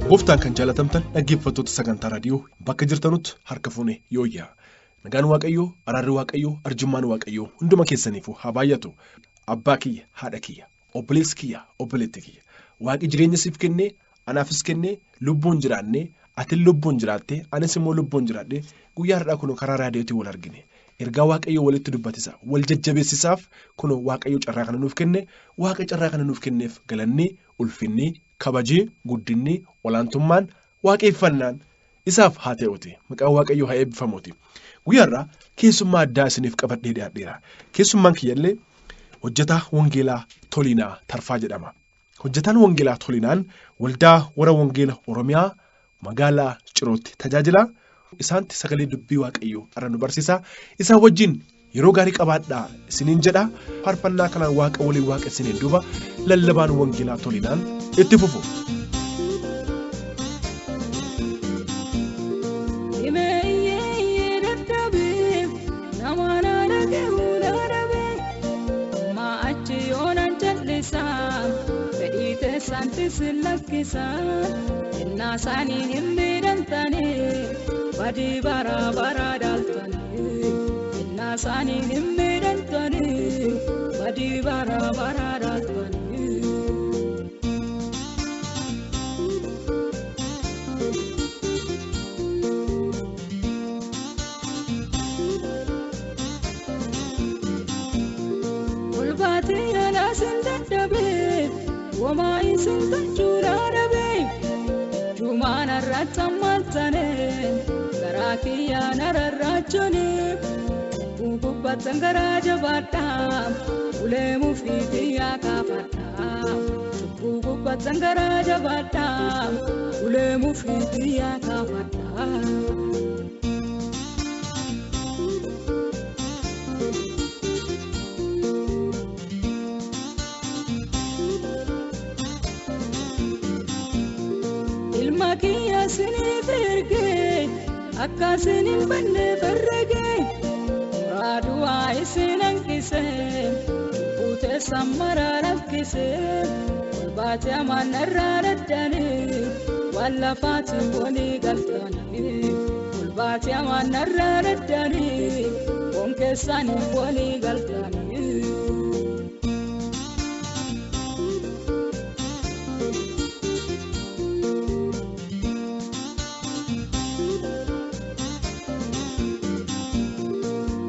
Gooftaan kan jaalatamtan dhaggeeffattoota sagantaa raadiyoo bakka jirtanutti harka fuune yooyyaa. Nagaan Waaqayyoo, araarri Waaqayyoo, arjummaan Waaqayyoo hunduma keessaniifuu haa baay'atu. Abbaa kiyya, haadha kiyya, obboleessi kiyya, obboleetti kiyya. Waaqi jireenya siif kennee, anaafis kennee, lubbuun jiraannee, atin lubbuun jiraattee, anis immoo lubbuun jiraadhee guyyaa har'aa kun karaa raadiyootiin wal argine. Ergaa Waaqayyoo walitti dubbatisa, wal jajjabeessisaaf kun Waaqayyoo carraa kana nuuf kenne, Waaqa carraa kana nuuf kenneef galanni, ulfinni, kabajii, guddinni, olaantummaan, waaqeffannaan isaaf haa ta'uuti. Maqaan Waaqayyoo haa eebbifamuuti. Guyyaa har'aa keessummaa addaa isiniif qabadhee dhiyaadheera. Keessummaan kiyyallee hojjetaa Wangeelaa Toliinaa Tarfaa jedhama. Hojjetaan Wangeelaa Toliinaan waldaa warra Wangeela Oromiyaa magaalaa Cirootti tajaajila. Isaanti sagalee dubbii Waaqayyoo har'a nu barsiisa. Isaan wajjin yeroo gaarii qabaadhaa isiniin jedha. Faarfannaa kanaan Waaqa waliin Waaqa isiniin duuba lallabaan Wangeelaa Toliinaan itti fufu. Innaasaanii hin miidhamtanii badii bara bara dhaaltanii. Innaasaanii hin miidhamtanii badii bara bara dhaaltanii. Ulfaatii alaasin dadhabee womaa isin tolchuu dadhabee. Jumaan irratti hammaltanii garaa kiyyaan ararraachanii gubbattan garaa jabaadhaa ulee mufii kiyyaa kaafadhaa. Cubbuu gubbattan garaa jabaadhaa ulee mufii kiyyaa kaafadhaa. Ilma kiyya isiniif ergee akka isin hin banne ferregee muraaduwaa isin hanqisee cubbuu teessan maraa rakkisee olbaatee amaan irraa daddanii waan lafaatiin walii galtanii olbaatee amaan irraa daddanii foon keessaniif walii galtanii.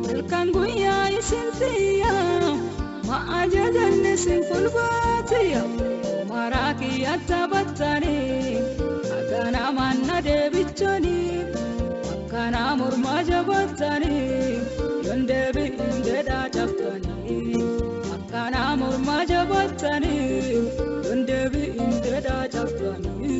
Halkan guyyaa isin xiyya ma'a jajanne isin kolbaatiyya maraa kiyya taphattanii akkana manna deebichanii akkana mormaa jabattanii yoon deebi'in jedhaa cabtanii akkana mormaa jabattanii yoon deebi'in jedhaa cabtanii.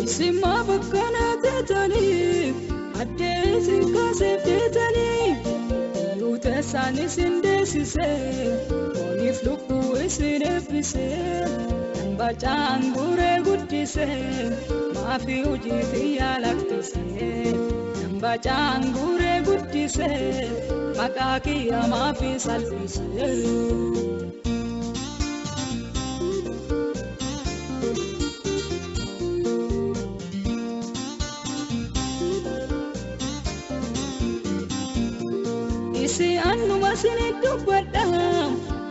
Isin maaf akkana taatanii addee isin kaaseef deetanii iyyuu teessaan isin deessisee fooniif lubbuu isin eebbisee kan bacaan guuree guddisee maafi hojii xiyyaa lakkisee kan bacaan guuree guddisee maqaa kiyya maafi salphisee. Isi annuma isin dubbadha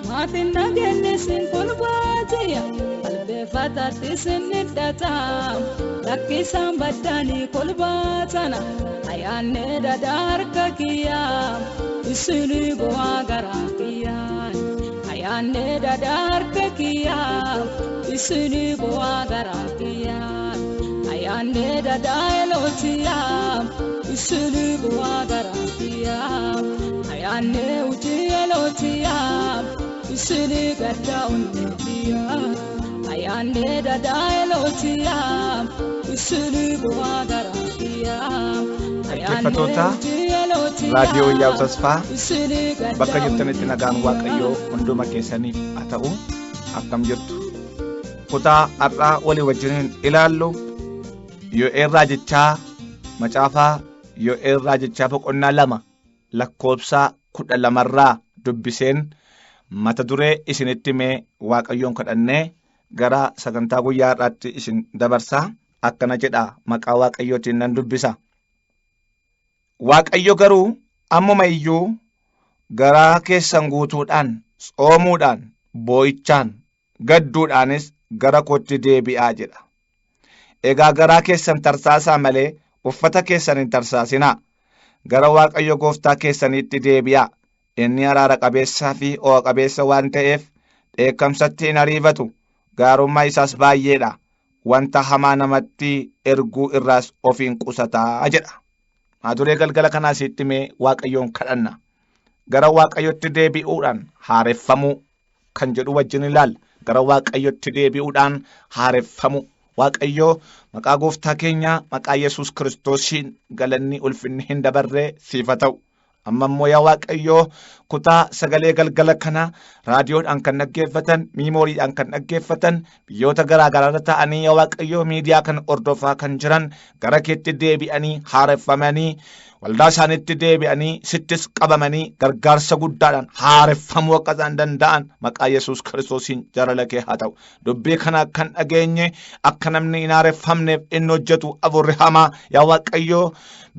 maaf hin dhageenye isin kolbaatiya qalbeeffataatti isin hidhata lakkisaan baddanii kolbaatana ayyaannee dadaa harka kiyya isinii bu'aa garaa kiyya ayyaannee dadaa harka kiyya isinii bu'aa garaa kiyya ayyaannee dadaa elootiya isinii bu'aa garaa kiyya. Ayyaannee hojii elootiyaa isinii gaddaa onneetiyaa. Ayyaannee dadaa elootiyaa isinii bu'aa garaatiyaa. Dhaggeeffattoota raadiyoo Iyyaaf Tasfaa bakka jirtanitti nagaan Waaqayyoo hunduma keessaniif haa ta'u. Akkam jirtu? Kutaa har'aa walii wajjiniin ilaallu Yo'eel raajichaa macaafaa Yo'eel raajichaa boqonnaa 2 lakkoobsa 12 irraa dubbiseen mata duree isinitti himee Waaqayyoon kadhannee gara sagantaa guyyaa har'aatti isin dabarsaa. Akkana jedha, maqaa Waaqayyootiin nan dubbisa. Waaqayyo garuu ammuma iyyuu garaa keessan guutuudhaan, tsoomuudhaan, boo'ichaan, gadduudhaanis gara kootti deebi'aa jedha. Egaa garaa keessan tarsaasaa malee uffata keessan hin tarsaasinaa. Gara Waaqayyo gooftaa keessaniitti deebi'aa. Inni araara qabeessaa fi o'a qabeessa waan ta'eef dheekkamsatti hin ariifatu. Gaarummaa isaas baay'eedha. Wanta hamaa namatti erguu irraas ofiin qusataa jedha. Mata duree galgala kanaa sitti mee Waaqayyoon kadhanna. Gara Waaqayyotti deebi'uudhaan haareffamuu kan jedhu wajjin ilaalla. Gara Waaqayyotti deebi'uudhaan haareffamuu. Waaqayyoo maqaa gooftaa keenyaa maqaa Yesuus Kiristoosiin galanni ulfinni hin dabarree siif haa ta'u. Amma immoo yaa Waaqayyoo kutaa sagalee galgala kana raadiyoodhaan kan dhaggeeffatan, miimooriidhaan kan dhaggeeffatan, biyyoota garaa garaarra ta'anii yaa Waaqayyoo miidiyaa kan hordofaa kan jiran gara keetti deebi'anii haareffamanii waldaa isaaniitti deebi'anii sittis qabamanii gargaarsa guddaadhaan haareffamuu akka isaan danda'an maqaa Yesuus Kiristoosiin jaalala kee haa ta'u. Dubbii kana kan dhageenye akka namni hin haareffamneef inni hojjetu afuurri hamaa yaa Waaqayyoo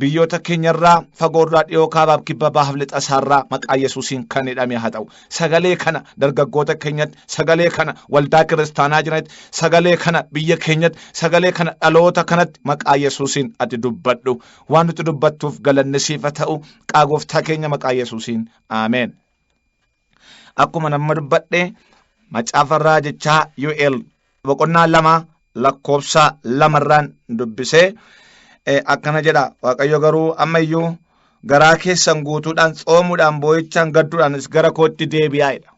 biyyoota keenyarraa fagoorraa dhiyoo kaabaaf kibba bahaaf lixa isaarraa maqaa Yesuusiin kan hidhame haa ta'u. Sagalee kana dargaggoota keenyatti, sagalee kana waldaa kiristaanaa jiranitti, sagalee kana biyya keenyatti, sagalee kana dhaloota kanatti maqaa Yesuusiin ati dubbadhu. Waan nuti dubbattuuf galanni siif haa ta'u. Maqaa gooftaa keenya maqaa Yesuusiin aameen. Akkuma nama dubbadhe macaafa raajichaa Yo'eel boqonnaa 2 lakkoobsa 2 irraan dubbisee akkana jedha. Waaqayyo garuu ammayyuu garaa keessan guutuudhaan, tsoomuudhaan, boo'ichaan, gadduudhaanis gara kootti deebi'aa jedha.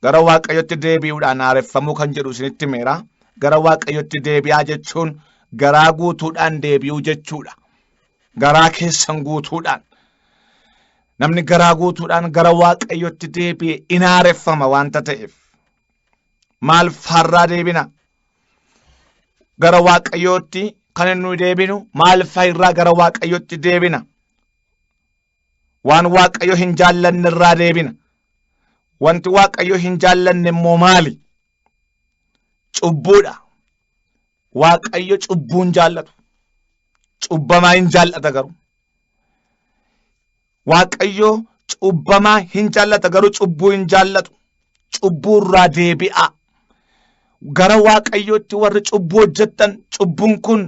Gara Waaqayyotti deebi'uudhaan haareffamuu kan jedhu isinitti himeera. Gara Waaqayyotti deebi'aa jechuun garaa guutuudhaan deebi'uu jechuudha. Garaa keessan guutuudhaan. Namni garaa guutuudhaan gara Waaqayyotti deebi'e in haareffama waanta ta'eef. Maal faarraa deebina? Gara Waaqayyootti kan nuyi deebinu maal faayirraa gara Waaqayyootti deebina? Waan Waaqayyo hin jaallanne irraa deebina. Wanti Waaqayyo hin jaallanne immoo maali? Cubbuudha. Waaqayyo cubbuu hin jaallatu. Cubbamaa hin jaallata garuu. Waaqayyo cubbamaa hin jaallata garuu cubbuu hin jaallatu. Cubbuu irraa deebi'aa. Gara Waaqayyootti warri cubbuu hojjettan cubbuun kun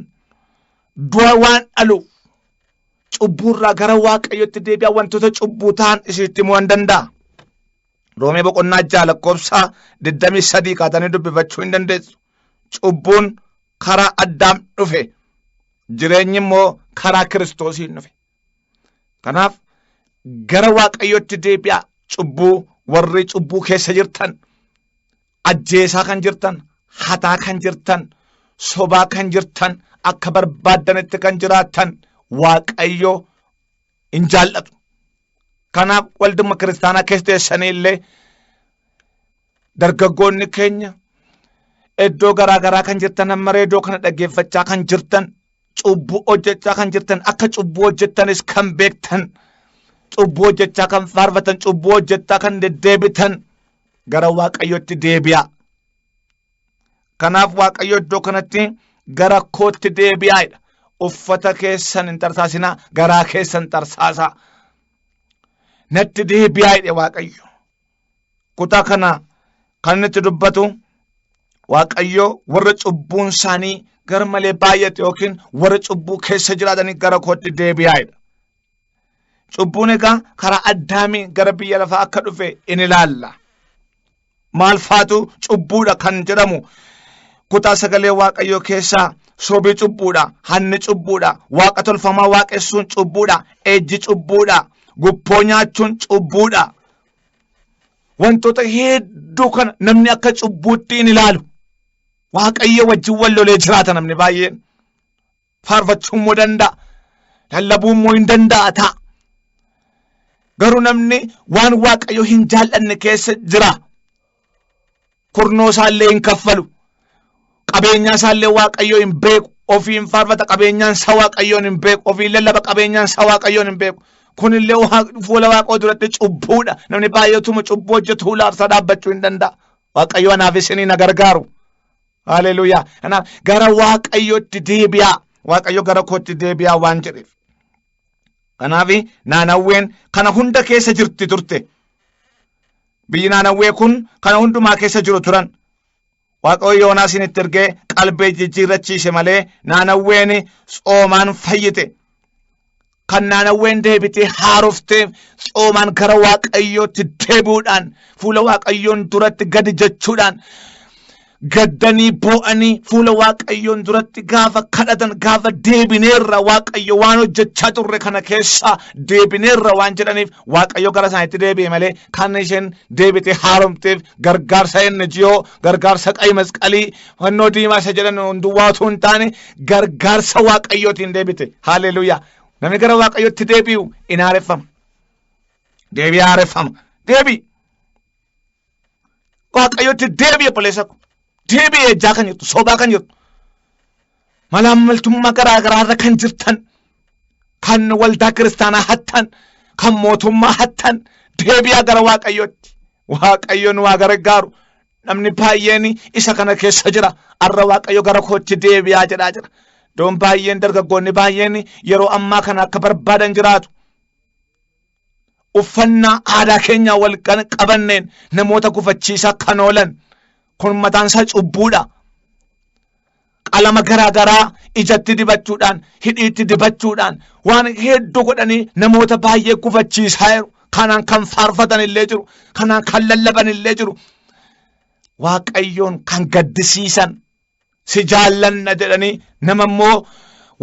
du'a waan dhaluuf cubbuu irraa gara Waaqayyootti deebi'aa. Wantoota cubbuu ta'an isinitti himuu hin danda'a. Roomee boqonnaa 6 lakkoofsa 23 kaatanii dubbifachuu hin dandeessu. Cubbuun karaa Addaam dhufe, jireenyi immoo karaa Kiristoosiin dhufe. Kanaaf gara Waaqayyootti deebi'aa. Cubbuu warri cubbuu keessa jirtan, ajjeesaa kan jirtan, hataa kan jirtan, sobaa kan jirtan, akka barbaaddanitti kan jiraattan Waaqayyo hin jaallatu. Kanaaf walduma kiristaanaa keessa teessanii illee dargaggoonni keenya iddoo garaa garaa kan jirtan, amma reediyoo kana dhaggeeffachaa kan jirtan, cubbuu hojjechaa kan jirtan, akka cubbuu hojjettanis kan beektan, cubbuu hojjechaa kan faarfatan, cubbuu hojjechaa kan deddeebitan gara Waaqayyootti deebi'aa. Kanaaf Waaqayyo iddoo kanatti gara kootti deebi'aa jedha. Uffata keessan hin tarsaasinaa, garaa keessan tarsaasaa. Natti deebi'aa jedhe Waaqayyo. Kutaa kana kan inni itti dubbatu Waaqayyo warra cubbuun isaanii gar malee baay'ate yookiin warra cubbuu keessa jiraatanii gara kootti deebi'aa jedha. Cubbuun egaa karaa Addaamii gara biyya lafaa akka dhufe in ilaalla. Maal faatu cubbuudha kan jedhamu kutaa sagalee Waaqayyoo keessaa sobii cubbuudha, hanni cubbuudha, waaqa tolfamaa waaqessuun cubbuudha, ejji cubbuudha, gubboo nyaachuun cubbuudha. Wantoota hedduu kana namni akka cubbuutti hin ilaalu. Waaqayyo wajjin wal lolee jiraata namni baay'een. Faarfachuu immoo danda'a. Lallabuu immoo hin danda'a ta'a. Garuu namni waan Waaqayyo hin jaallanne keessa jira. Kurnoo isaallee hin kaffalu. Qabeenyaa isaallee Waaqayyo hin beeku. Ofiin faarfata qabeenyaan isaa Waaqayyoon hin beeku. Ofiin lallaba qabeenyaan isaa Waaqayyoon hin beeku. Kunillee fuula Waaqoo duratti cubbuudha. Namni baay'eetuma cubbuu hojjetu fuula aarsaa dhaabbachuu hin danda'a. Waaqayyo anaaf isinii na gargaaru. Haleluuyaa. Kanaaf gara Waaqayyootti deebi'aa. Waaqayyo gara kootti deebi'aa waan jedheef. Kanaaf Naanawween kana hunda keessa jirti turte. Biyyi Naanawwee kun kana hundumaa keessa jiru turan. Waaqayyo Yoonaasiin itti ergee qalbii jijjiirrachiise malee Naanawween tsoomaan fayyite. Kan Naanawween deebitee haaroftee tsoomaan gara Waaqayyootti deebi'uudhaan fuula Waaqayyoon duratti gadi jechuudhaan gaddanii boo'anii fuula Waaqayyoon duratti gaafa kadhatan gaafa deebineerra Waaqayyo waan hojjechaa turre kana keessaa deebineerra waan jedhaniif Waaqayyo gara isaaniitti deebi'e malee kan isheen deebitee haaromteef gargaarsa NGO gargaarsa qayi masqalii fannoo diimaa isa jedhan hundumaa utuu hin taane gargaarsa Waaqayyootiin deebite. Haleluuyaa. Namni gara Waaqayyootti deebi'u in haareffama. Deebi'ee haareffama. Deebi'i. Waaqayyootti deebi'i obboleessa ko. Deebi'i ejjaa kan jirtu, sobaa kan jirtu. Malaammaltummaa garaa garaarra kan jirtan, kan waldaa kiristaanaa hattan, kan mootummaa hattan, deebi'aa gara Waaqayyootti. Waaqayyo nu haa gargaaru. Namni baay'een isa kana keessa jira. Har'a Waaqayyo gara kootti deebi'aa jedhaa jira. Iddoon baay'een dargaggoonni baay'een yeroo ammaa kana akka barbaadan jiraatu. Uffannaa aadaa keenyaa wal qabanneen namoota gufachiisaa kan oolan kun mataan isaa cubbuudha. Qalama garaa garaa ijatti dibachuudhaan, hidhiitti dibachuudhaan waan hedduu godhanii namoota baay'ee gufachiisaa jiru. Kanaan kan faarfatan illee jiru. Kanaan kan lallaban illee jiru. Waaqayyoon kan gaddisiisan si jaallanna jedhanii nama immoo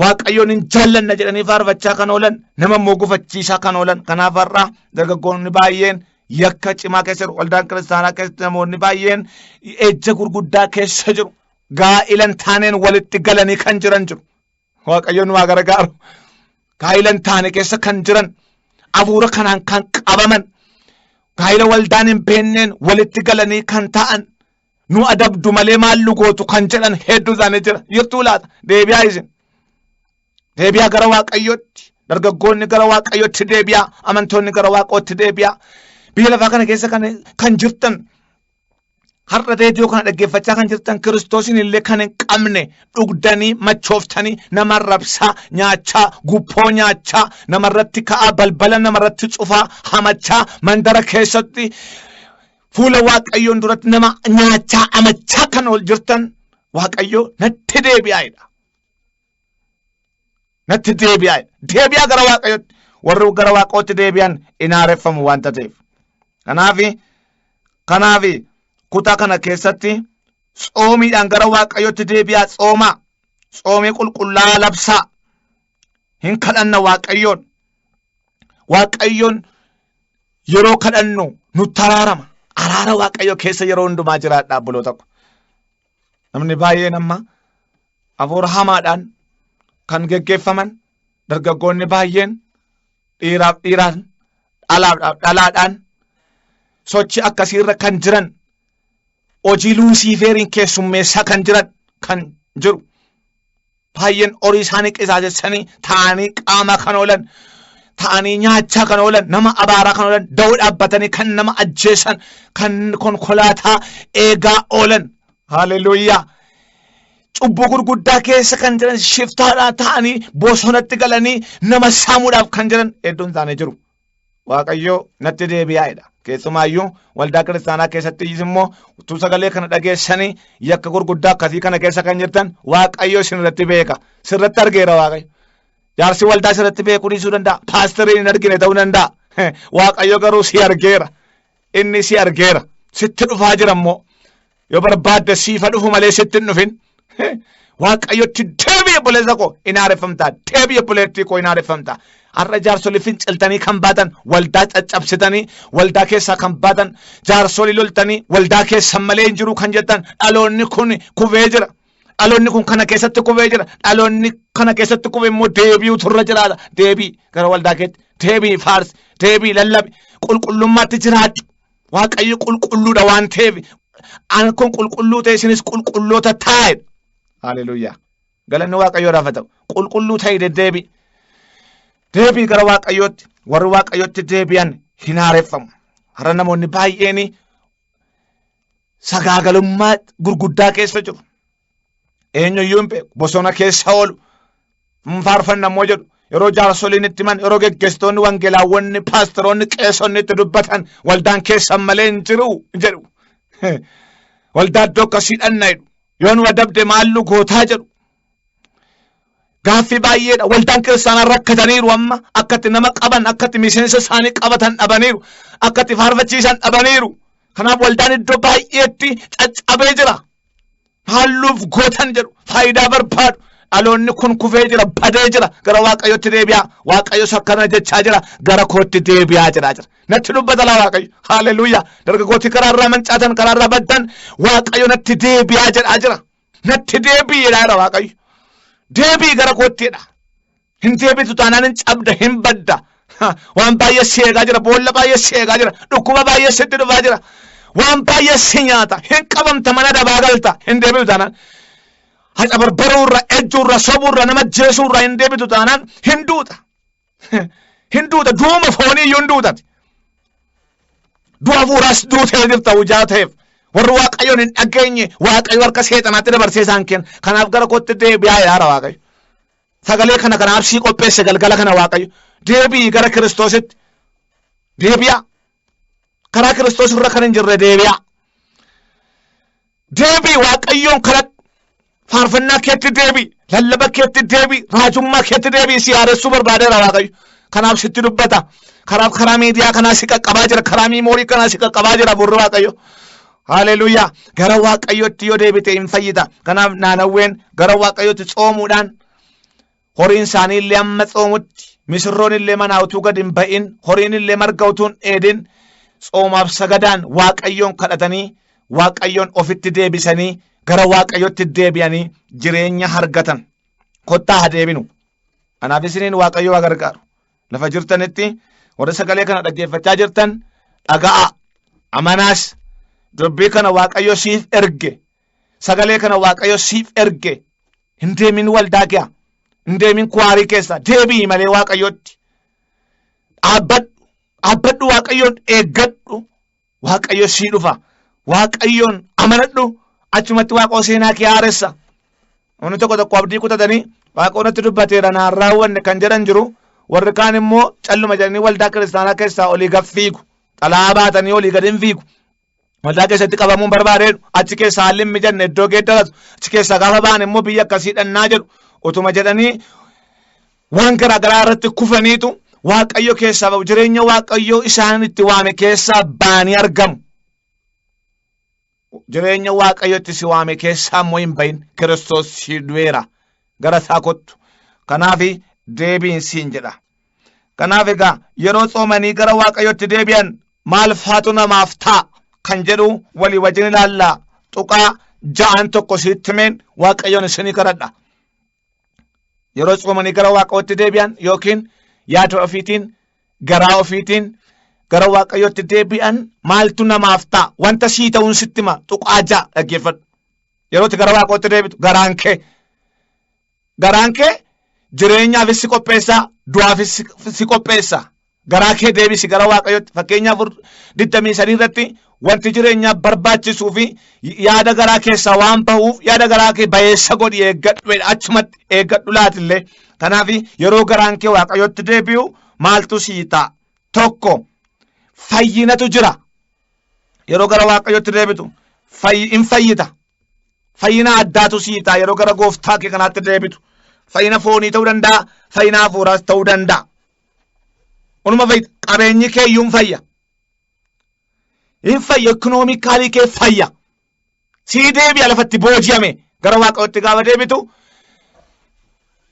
Waaqayyoon hin jaallanna jedhanii faarfachaa kan oolan nama immoo gufachiisaa kan oolan. Kanaaf har'a dargaggoonni baay'een yakka cimaa keessa jiru. Waldaan kiristaanaa keessatti namoonni baay'een ejja gurguddaa keessa jiru. Gaa'ila hin taaneen walitti galanii kan jiran jiru. Waaqayyoon nu haa gargaaru. Gaa'ila hin taane keessa kan jiran hafuura kanaan kan qabaman gaa'ila waldaan hin beenneen walitti galanii kan ta'an nu adabdu malee maal nu gootu kan jedhan hedduu isaanii jira. Jirtuu laata? Deebi'aa isin. Deebi'aa gara Waaqayyootti. Dargaggoonni gara Waaqayyootti deebi'aa. Amantoonni gara Waaqootti deebi'aa. Biyya lafaa kana keessa kan jirtan har'a reediyoo kana dhaggeeffachaa kan jirtan Kiristoosin illee kan hin qabne dhugdanii machooftanii nama rabsaa nyaachaa gubboo nyaachaa namarratti ka'aa balbala namarratti cufaa hamachaa mandara keessatti fuula Waaqayyoon duratti nama nyaachaa amachaa kan ol jirtan Waaqayyo natti deebi'aadha. Natti deebi'aadha. Deebi'aa gara Waaqayyootti. Warri gara Waaqootti deebi'an in haareffamu waanta ta'eef. Kanaaf kutaa kana keessatti tsoomiidhaan gara Waaqayyootti deebi'aa tsoomaa. Tsoomii qulqullaa'aa labsaa. Hin kadhanna Waaqayyoon. Waaqayyoon yeroo kadhannu nutti araarama. Araara Waaqayyoo keessa yeroo hundumaa jiraadha obboloota ko. Namni baay'een amma hafuura hamaadhaan kan geggeeffaman dargaggoonni baay'een dhiiraaf dhiiraan dhalaaf dhalaadhaan sochii akkasiirra kan jiran hojii Luusiifeeriin keessummeessaa kan jiran kan jiru. Baay'een horii isaanii qisaasessanii taa'anii qaama kan oolan ta'anii nyaachaa kan oolan nama abaaraa kan oolan da'oo dhaabbatanii kan nama ajjeesan kan konkolaataa eegaa oolan. Haleluuyaa. Cubbuu gurguddaa keessa kan jiran shiftaadhaa ta'anii bosonatti galanii nama saamuudhaaf kan jiran hedduun isaanii jiru. Waaqayyo natti deebi'aadha. Keessumaayyuu waldaa kiristaanaa keessatti immoo utuu sagalee kana dhageessanii yakka gurguddaa akkasii kana keessa kan jirtan Waaqayyo isin irratti beeka. Sirratti argeera Waaqayyo. Jaarsi waldaa sirratti beekuu dhiisuu danda'a. Paasteriin hin argine ta'uu danda'a. Waaqayyo garuu si argeera. Inni si argeera. Sitti dhufaa jira immoo. Yoo barbaadde siifa dhufu malee sitti hin dhufin. Waaqayyotti deebi'i obboleessa koo hin haareffamtaa. Deebi'i obboleettii koo hin haareffamtaa. Har'a jaarsolii finciltanii kan baatan waldaa caccabsitanii waldaa keessaa kan baatan jaarsolii loltanii waldaa keessan malee hin jiru kan jettan dhaloonni kun kufee jira. Dhaloonni kun kana keessatti kufee jira. Dhaloonni kana keessatti kufe immoo deebi'uutu turra jiraata. Deebi'i gara waldaa keetti. Deebi'i faarsi. Deebi'i lallabi. Qulqullummaatti jiraadhu. Waaqayyo qulqulluudha waan ta'eef an kun qulqulluu ta'e isinis qulqulloota taa'edha. Haleluuyaa. Galanni Waaqayyoodhaaf haa ta'u. Qulqulluu ta'i deddeebi'i. Deebi'i gara Waaqayyootti. Warri Waaqayyootti deebi'an hin haareffamu. Har'a namoonni baay'een sagaagalummaa gurguddaa keessa jiru. Eenyuyyuu hin beeku. Bosona keessa oolu. Hin faarfanna immoo jedhu. Yeroo jaarsoliin itti himan, yeroo geggeessitoonni wangeelaawwanni, paasteroonni, qeesonni itti dubbatan waldaan keessan malee hin jiru jedhu. Waldaa iddoo akkasii dhanna jedhu. Yoo nu adabde maallu gootaa jedhu. Gaaffii baay'eedha. Waldaan kiristaanaa rakkataniiru amma akkatti nama qaban, akkatti miseensa isaanii qabatan dhabaniiru, akkatti faarfachiisan dhabaniiru. Kanaaf waldaan iddoo baay'eetti caccabee jira. Haalluuf gootan jedhu faayidaa barbaadu. Dhaloonni kun kufee jira, badee jira. Gara Waaqayyotti deebi'aa. Waaqayyos akkana jechaa jira. Gara kootti deebi'aa jira jira. Natti dubbata laa Waaqayyo. Haaleluyyaa. Dargaggooti karaarraa mancaatan, karaarraa baddan Waaqayyo natti deebi'aa jedhaa jira. Natti deebi'i jedhaa jira Waaqayyo. Deebi'i gara kootti jedha. Hin deebitu taanaan hin cabda, hin badda. Waan baay'ee si eegaa jira, boolla baay'ee si eegaa jira, dhukkuba baay'ee sitti dhufaa jira. Waan baay'ee si nyaata, hin qabamta mana dabaa galta, hin deebitu taanaan. Haca barbaruu irra, ejjuu irra, sobuu irra, nama jeesuu irra hin deebitu taanaan hin duuta. Hin duuta, duuma foonii iyyuu hin duutati. Du'a hafuuraas duutee jirta hojaa ta'eef. Warri Waaqayyoon hin dhageenye Waaqayyo harka seexanaatti dabarsee isaan kenna. Kanaaf gara kootti deebi'aa yaara Waaqayyo. Sagalee kana kanaaf sii qopheesse galgala kana Waaqayyo. Deebi'i gara Kiristoositti. Deebi'aa. Karaa Kiristoos irra kan hin jirre deebi'aa. Deebi'i Waaqayyoon kadhadhu. Faarfannaa keetti deebi'i. Lallaba keetti deebi'i. Raajummaa keetti deebi'i. Si haaressuu barbaadeera Waaqayyo. Kanaaf sitti dubbata. Kanaaf karaa miidiyaa kanaa si qaqqabaa jira. Karaa miimoorii kanaa si qaqqabaa jira hafuurri Waaqayyo. Haleluuyaa. Gara Waaqayyootti yoo deebite hin fayyita. Kanaaf Naanawween gara Waaqayyootti tsoomuudhaan horiin isaanii illee amma tsoomutti misirroon illee manaa utuu gad hin ba'in horiin illee marga utuu hin dheedin tsoomaaf sagadaan Waaqayyoon kadhatanii Waaqayyoon ofitti deebisanii gara Waaqayyootti deebi'anii jireenya argatan. Kottaa haa deebinu. Kanaaf isiniin Waaqayyo haa gargaaru. Lafa jirtanitti warri sagalee kana dhaggeeffachaa jirtan dhaga'aa. Amanaas dubbii kana Waaqayyo siif erge. Sagalee kana Waaqayyo siif erge. Hin deemin waldaa kee. Hin deemin kuwaarii keessa. Deebi'i malee Waaqayyotti. Dhaabbadhu. Dhaabbadhu Waaqayyoon eeggadhu. Waaqayyo sii dhufa. Waaqayyoon amanadhu. Achumatti Waaqoo seenaa kee haaressa. Namni tokko tokko abdii kutatanii Waaqoo natti dubbateera naan raawwanne kan jedhan jiru. Warri kaan immoo calluma jedhanii waldaa kiristaanaa keessaa olii gad fiigu. Xalaa baatanii olii gad hin fiigu. Waldaa keessatti qabamuun barbaadeedhu. Achi keessaa haalli hin mijanne iddoo geeddaratu. Achi keessaa gaafa ba'an immoo biyya akkasii dhannaa jedhu. Utuma jedhanii waan garaa garaa irratti kufaniitu Waaqayyo keessaa ba'u. Jireenya Waaqayyo isaan itti waame keessaa ba'anii argamu. Jireenya Waaqayyo itti si waame keessaa immoo hin bahin. Kiristoos si du'eera. Gara isaa kottu. Kanaaf deebiin siin jedha. Kanaaf egaa yeroo tsoomanii gara Waaqayyotti deebi'an maal faatu namaaf ta'a kan jedhu walii wajjin ilaalla. Tuqaa ja'aan tokko sitti himeen Waaqayyoon isinii kadhadha. Yeroo tsoomanii gara Waaqayyotti deebi'an yookiin yaada ofiitiin garaa ofiitiin gara Waaqayyotti deebi'an maaltu namaaf ta'a? Wanta sii ta'uun sitti hima. Tuqaa ja'a dhaggeeffadhu. Yeroo itti gara Waaqayyotti deebitu garaan kee garaan kee jireenyaafis si qopheessa du'aafis si qopheessa. Garaa kee deebisi gara Waaqayyootti. Fakkeenya 4:23 irratti wanti jireenyaaf barbaachisuu fi yaada garaa keessaa waan bahuuf yaada garaa kee bayeessa godhi eeggadhu jedha. Achumatti eeggadhu laatillee. Kanaaf yeroo garaan kee Waaqayyootti deebi'u maaltu sii ta'a? Tokko fayyinatu jira. Yeroo gara Waaqayyootti deebitu hin fayyita. Fayyina addaatu sii ta'a yeroo gara gooftaa kee kanaatti deebitu. Fayyina foonii ta'uu danda'a, fayyina hafuuraas ta'uu danda'a. Onuma fayyita. Qabeenyi kee iyyuu hin fayya. Hin fayya. Ikinoomikaalii kee fayya. Sii deebi'a lafatti booji'ame. Gara Waaqayyootti gaafa deebitu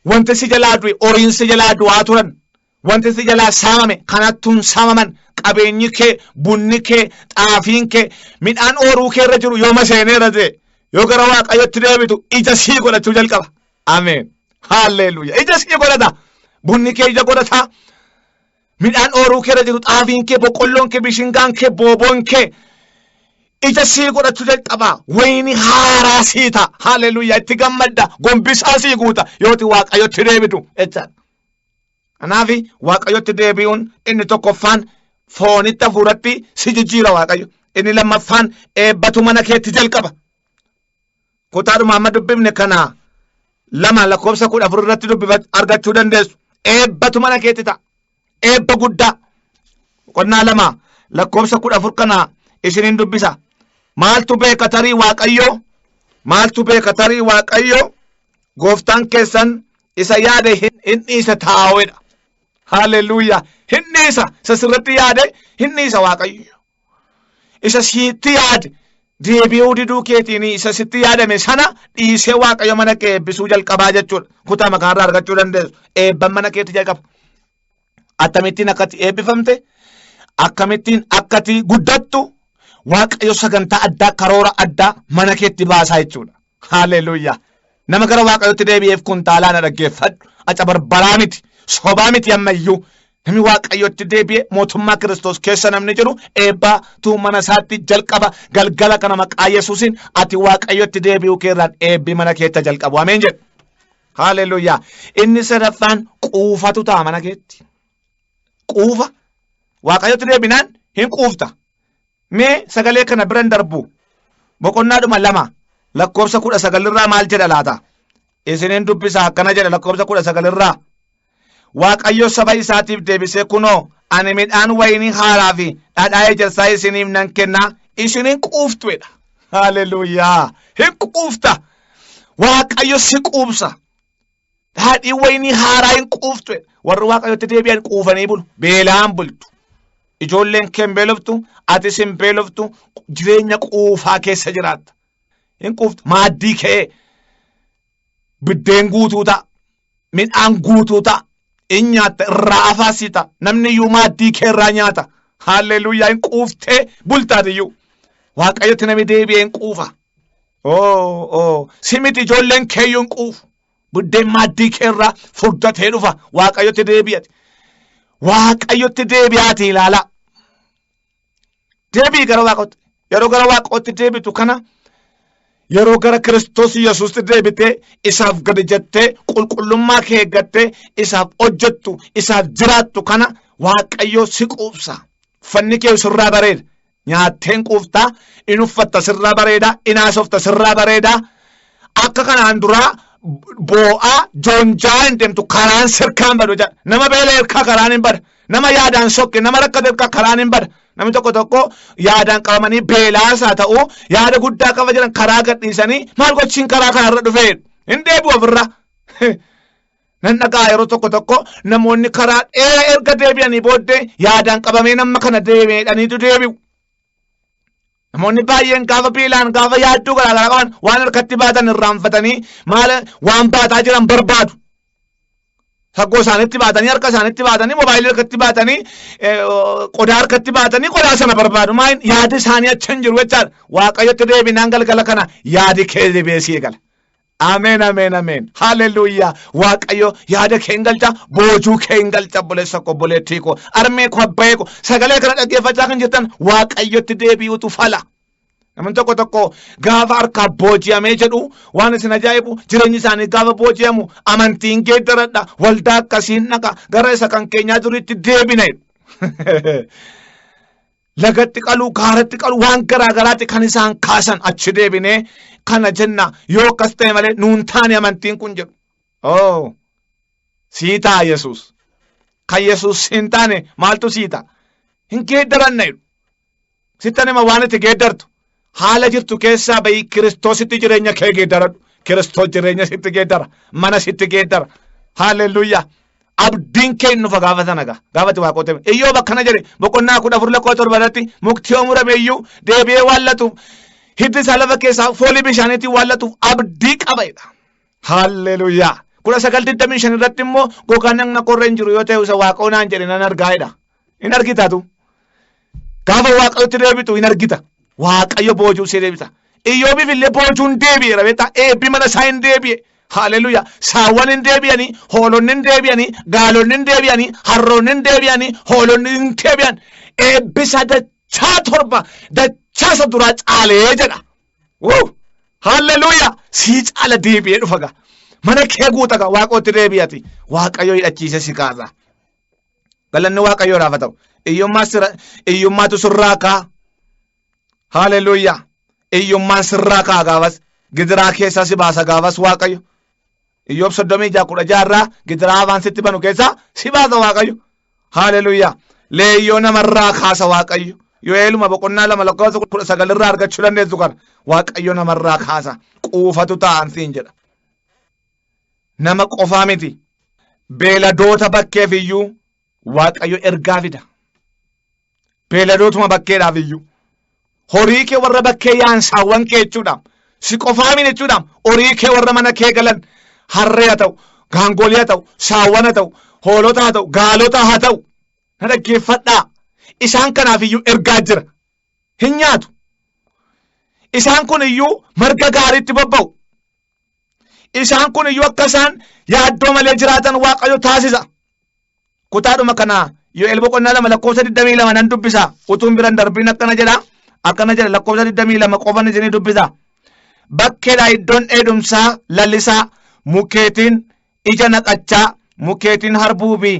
wanti si jalaa du'e horiin si jalaa du'aa turan wanti si jalaa saamame kanattuun saamaman qabeenyi kee bunni kee xaafiin kee midhaan ooruu kee irra jiru yoo maseeneera ta'e yoo gara Waaqayyootti deebitu ija sii godhachuu jalqaba. Ameen. Haalleluuya. Ija sii godhata. Bunni kee ija godhata. Midhaan ooruu kee irra jiru xaafiin kee boqqolloon kee bishingaan kee booboon kee Ija sii godhachuu jalqaba. Wayni haaraa sii ta'a. Haaleluyyaa itti gammadda. Gombisaa sii guuta yooti Waaqayyotti deebitu jechaadha. Kanaaf Waaqayyotti deebi'uun inni tokkoffaan foonitti hafuuratti si jijjiira Waaqayyo. Inni lammaffaan eebbatu mana keetti jalqaba. Kutaadhuma amma dubbifne kana 2 lakkoofsa 14 irratti argachuu dandeessu. Eebbatu mana keetti ta'a. Eebba guddaa. Boqonnaa 2 lakkoofsa 14 kana isiniin dubbisa. Maaltu beeka tarii Waaqayyo? Maaltu beeka tarii Waaqayyo? Gooftaan keessan isa yaade hin dhiisa taa'uudha. Haaleluyyaa. Hin dhiisa. Isa sirratti yaade hin dhiisa Waaqayyo. Isa sitti yaade deebi'uu diduu keetiin isa sitti yaadame sana dhiisee Waaqayyo mana kee eebbisuu jalqabaa jechuudha. Kutaa makaarraa argachuu dandeessu. Eebban mana keetti jalqaba. Akkamittiin akkati eebbifamte, akkamittiin akkati guddattu Waaqayyo sagantaa addaa, karoora addaa mana keetti baasaa jechuudha. Haaleluyyaa. Nama gara Waaqayyotti deebi'eef kun taalaa na dhaggeeffadhu. Acabarbaraa miti, sobaa miti ammayyuu. Namni Waaqayyotti deebi'e mootummaa Kiristoos keessa namni jiru eebbaatu mana isaatti jalqaba. Galgala kana maqaa Yesuusiin ati Waaqayyotti deebi'uu keerraan eebbi mana keetti jalqabu. Ameen jedhu. Haaleluyyaa. Inni sadaffaan quufatu ta'a mana keetti. Quufa. Waaqayyotti deebinaan hin quufta. Mee sagalee kana biran darbu. Boqonnaadhuma 2 lakkoofsa 19 irraa maal jedha laata? Isiniin dubbisa akkana jedha lakkoofsa 19 irraa. Waaqayyo saba isaatiif deebisee kunoo ani midhaan wayinii haaraa fi dhadhaa ejersaa isiniif nan kenna isin hin quuftu jedha. Haaleluyyaa. Hin quufta. Waaqayyo si quubsa. Daadhii wayinii haaraa hin quuftu jedha. Warri Waaqayyotti deebi'an quufanii bulu. Beelaan bultu. Ijoolleen kee hin beeloftu, atis hin beeloftu, jireenya quufaa keessa jiraatta. Hin quuftu. Maaddii kee biddeen guutuu ta'a. Midhaan guutuu ta'a. In nyaatta, irraa afaas si ta'a. Namni iyyuu maaddii kee irraa nyaata. Haalleluuyaa hin quuftee bultaati iyyuu. Waaqayyotti namni deebi'ee hin quufa. Oo, oo, si miti ijoolleen kee iyyuu hin quufu. Buddeen maaddii kee irraa furdatee dhufa. Waaqayyotti deebi'ati. Waaqayyotti deebi'aati ilaalaa. Deebi'i gara Waaqayyootti. Yeroo gara Waaqayyootti deebitu kana yeroo gara Kiristoos Yesuusitti deebitee isaaf gadi jettee qulqullummaa kee eeggattee isaaf hojjettu isaaf jiraattu kana Waaqayyo si quubsa. Uffanni kee sirraa bareeda. Nyaatteen quuftaa, in uffatta sirraa bareeda, in haasofta sirraa bareeda. Akka kanaan duraa boo'aa joonjaa hin deemtu karaan sirkaan badu jedha. Nama beela hirkaa karaan hin bada. Nama yaadaan sokke, nama rakkate hirkaa karaan hin bada. Namni tokko tokko yaadaan qabamanii beelaas haa ta'u yaada guddaa qaba jedhan karaa gadhiisanii maal gochiin karaa kanarra dhufee hin deebi'u ofirra. Nan dhaga'a yeroo tokko tokko namoonni karaa dheeraa erga deebi'anii booddee yaadaan qabamee nama kana deebi'aniitu deebi'u. Namoonni baay'een gaafa beelaan gaafa yaaddoo garaagaraa qaban waan harkatti baatan irraanfatanii maal waan baataa jiran barbaadu. Saggoo isaanitti baatanii harka isaanitti baatanii moobaayilii harkatti baatanii qodaa harkatti baatanii qodaa sana barbaadu. Maal yaadi isaanii achi hin jiru jechaadha. Waaqayyotti deebinaan galgala kana yaadi kee deebi'ee si eegala. Ameen ameen ameen. Haleluuyaa. Waaqayyo yaada kee hin galcha boojuu kee hin galcha obboleessa koo obboleettii koo armee koo abbayee koo sagalee kana dhaggeeffachaa kan jirtan Waaqayyotti deebi'utu fala. Namni tokko tokko gaafa harkaa booji'amee jedhu waan isin ajaa'ibu jireenyi isaanii gaafa booji'amu amantiin geeddaradha waldaa akkasiin dhaqa gara isa kan keenyaa duriitti deebina jedhu. Lagatti qaluu gaaratti qaluu waan garaa garaatti kan isaan kaasan achi deebinee kana jenna yoo akkas ta'e malee nuun taane amantiin kun jedhu. Oo sii ta'a Yesuus. Kan Yesuus hin taane maaltu sii ta'a? Hin geeddaranna jedhu. Sittan hima waan itti geeddartu. Haala jirtu keessaa bahii Kiristoositti jireenya kee geeddaradhu. Kiristoos jireenya sitti geeddara. Mana sitti geeddara. Haaleluyyaa. Abdiin kee hin dhufa gaafa sana gaa. Gaafa itti waaqoote. Iyyoob akkana jedhe boqonnaa 14 lakkoofsa 7 irratti mukti yoo murame iyyuu deebi'ee waan latuuf hiddi isaa lafa keessaa foolii bishaaniitiin waan latuuf abdii qaba jedha. Haaleluyyaa. 1925 irratti immoo gogaan dhagna korra hin jiru yoo ta'e isa waaqoo naan jedhe nan argaa jedha. Hin argitaatu. Gaafa Waaqayyotti deebitu hin argita. Waaqayyo boojuu si deebisa. Iyyoobiif illee boojuun deebi'eera beektaa eebbi mana isaa hin deebi'e. Haleluya. Saawwan hin deebi'anii, hoolonni hin deebi'anii, gaalonni hin deebi'anii, harroonni hin deebi'anii, hoolonni hin deebi'an. Eebbisa dachaa torba dachaa dachaa isa duraa caalee jedha. Wuu! Halleluuyaa! Sii caala deebi'ee dhufa gaa. Mana kee guuta gaa waaqootti deebi'ati. Waaqayyo hidhachiise si kaasa. Galanni waaqayyoodhaaf haa ta'u. Iyyummaatu sirraa kaa. Halleluuyaa! Iyyummaan sirraa kaa gaafas. Gidiraa keessaa si baasa gaafas waaqayyo. Iyyoob 36:16 irraa gidiraa afaan sitti banu keessaa si baasa waaqayyo. Halleluuyaa! Leeyyoo namarraa kaasa waaqayyo. Yo'eeluma boqonnaa 2 lakkoofsa 19 irraa argachuu dandeessu kana. Waaqayyo namarraa kaasa. Quufatu taa'an siin jedha. Nama qofaa miti. Beeladoota bakkeef iyyuu waaqayyo ergaa fida. Beeladootuma bakkeedhaaf iyyuu. Horii kee warra bakkee yaansaawwan kee jechuudha. Si qofaa miti jechuudha. Horii kee warra mana kee galan harree haa ta'u, gaangolii haa ta'u, saawwan haa ta'u, hoolota haa ta'u, gaalota haa ta'u. Na dhaggeeffadhaa. Isaan kanaaf iyyuu ergaa jira. Hin nyaatu. Isaan kun iyyuu marga gaariitti bobba'u. Isaan kun iyyuu akka isaan yaaddoo malee jiraatan waaqayyo taasisa. Kutaadhuma kana Yo'el boqonnaa 2 lakkoofsa 22 nan dubbisa. Utuun biran darbiin akkana jedha. Akkana jedha lakkoofsa 22 qofan isinii dubbisa. Bakkeedha iddoon dheedumsaa lalisaa mukeetiin ija naqachaa mukeetiin harbuu fi